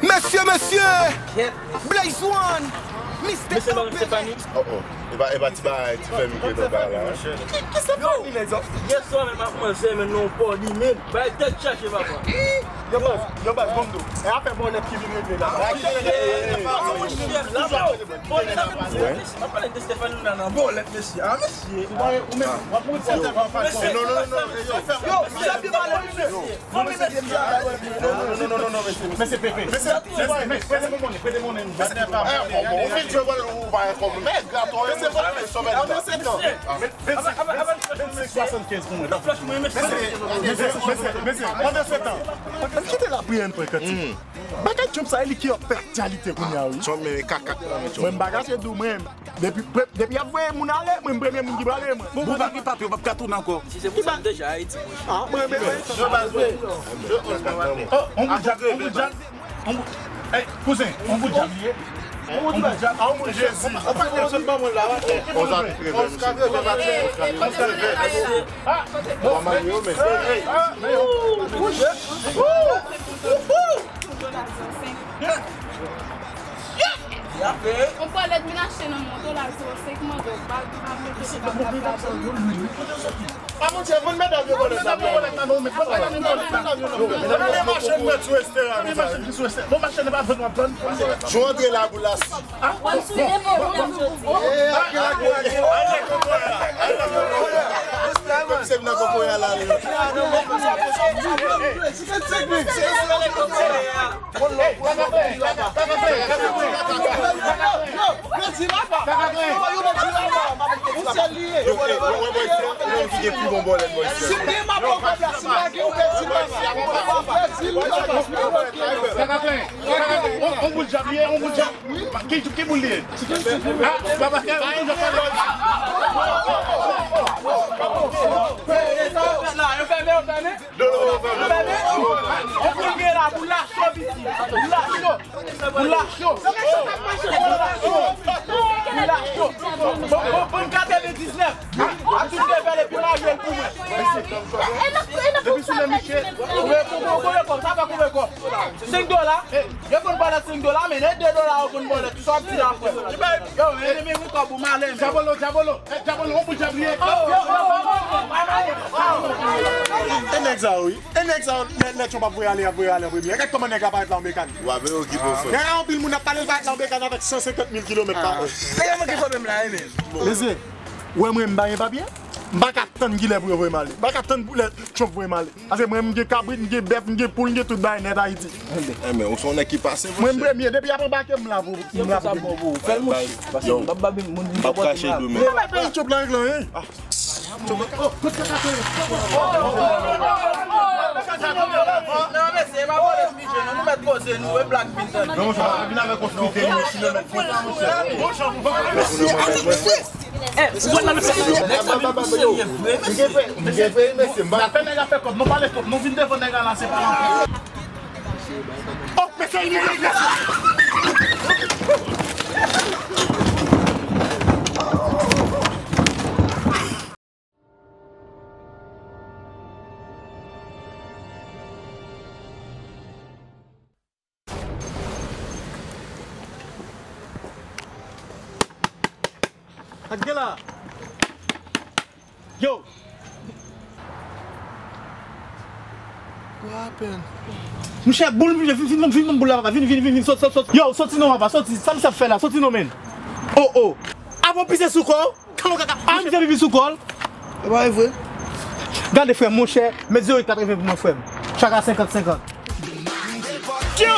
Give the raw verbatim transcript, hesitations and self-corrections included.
Mesye, mesye! Blaze One! Mister Mesye, Madam Stefani. Oh, oh. E pa, e pa ti bagay, ti fè mikro nan bagay la, hein? Ki, ki Stefani, nèg sa? Yè swa, men, m ap manzè, men, non, pa li, men, bay tèt chaje, papa. Yo, baz, yo, baz, bon, do. E afè bòlèt ki vin regle la. Bay ki vin regle la. Laba, bòlèt, sa pa se, mesye. M ap pale de Stefani, nou nan bòlèt, mesye. Ah, mesye. Ou pa, ou menm, w ap monte sèten pa fason. Non, non, non, non, yo. Yo, misye ap pale, mesye. Non, non, non, non, mesye, mesye. Mesye, mesye, mesye, prete mwen monnen, prete monnen. Mesye, pa, ou fin jwe bòl, ou pa yon kòb. Mèg, atò, mesye, pa, mesye, mesye, mesye, vennsenk, vennsenk swasannkenz pou mwen. Mesye, mesye, mesye, mesye, pandan se tan, ann kite lapriyè n pran kantik. Bagay Trump sa, e li ki ap fè aktyalite kounye a, wi. Trump, men, kaka. Mwen, m pa kache di w, mwen, depi, pre-, depi y ap voye moun ale, mwen, m premye moun ki prale, mwen. Bon, bon, pa gen papye, w p ap ka tounen ankò. Si se pou sa, m deja Ayiti, mwen. Ah, mwen, mwen, mwen. Oh, on bout djab, on bout djab. On bout, ey, kouzen, on bout djab li ye. On bout djab. Ah, on bout Jezi. On pa gen sèl ban mwen la, wa. On sa ki treve, mesye. On sa ki treve. Ah, bon, man, yo, men. Ey, ey. Yon bòlèt vin achte nan men w, dola zewo senk, mande w bag, li pa mete, li pa mete. Ah, monchè, vann medam yo bòlèt la, non, men vann medam yo bòlèt la. Medam yo mache mèt sou Estera, medam. Bon, mache ne pa vann, w ap vann. Jou antre la, pou la. Bon, bon, bon, bon. Menm se m nan kokoya la, li. Kaka plen, kaka plen. On, on boul djab li ye, on boul djab. Ki, ki boul li ye? Ah, papa, kè, on boul djab pale. Yo fèmen, yo fèmen. Yo fèmen. On boul gen la, boul la cho, piti. Boul la cho. Boul la cho. Boul la cho. Boul la cho. Bon, bon, bon, katrevendiznèf. A tout leve l epi mare l pou mwen. Depi sou men Miche. Koupe, koupe, koupe kòb, sa fè koupe kòb. Senk dola. Yo konn bòlèt senk dola, men e de dola yo konn bòlèt. Tout sa ap di la, frè. Yo, men, men, men, kòb ou male, men. Djabolo, djabolo. Eh, djabolo, on boul djab li ye. E nèg sa yo, wi. E nèg sa yo, lè, lè Trump ap voye ale, ap voye ale an premye. Gad kòman nèg la parèt la an bekàn. W ap okipe w, frè. Gen anpil moun ap pale, l parèt la an bekàn avèk san senkant mil kilomèt pa lè. Nèg la manke fòme m la, wi, men. Mesye, ou wè mwen, m pa gen papye. M pa ka tann kilè pou yo voye m ale. M pa ka tann pou lè Trump voye m ale. Paske mwen, m gen kabrit, m gen bèf, m gen poul, m gen tout bagay nèt Ayiti. Enben, ou se yon nèg ki pase, monchè. Mwen, m premye, depi y ap anbake m la pou, m la pou. Fè l, monchè. Paske m p ap ba moun vin dekote m la. M p ap kache dou, men. Mwen bay peyi Trump la, wi. Non, mesye, e pa vòlè m pije, non, nou mèt koze, nou, e blag vin tande. Non, monchè, pa vin avèk yon spite, yon kilomèt konsa, monchè. Mesye, ale, mesye. Eh, ou wè nan lòt peyi yo, nèg sa vin pou serye vre, mesye. M gen fè, m gen fè, mesye, m pa. N ap fè nèg la fè kòb, nou pale twòp, nou vin devan nèg la, se pa nan. Oh, mesye, imigrasyon! Sa k gen la? Yo! What happened? Monchè, boul, vin, vin, vin, vin, boul la, papa. Vin, vin, vin, vin, sot, sot, sot. Yo, soti non, papa, soti. Sa misye ap fè la, soti non, men. Oh, oh. Apa w pise sou kò w? Talon kaka. Ah, misye pipi sou kò l. E pa vre. Gade, frè m, monchè, met zewo uit katreven pou mwen, frè m. Chak a senkant senkant. Yo!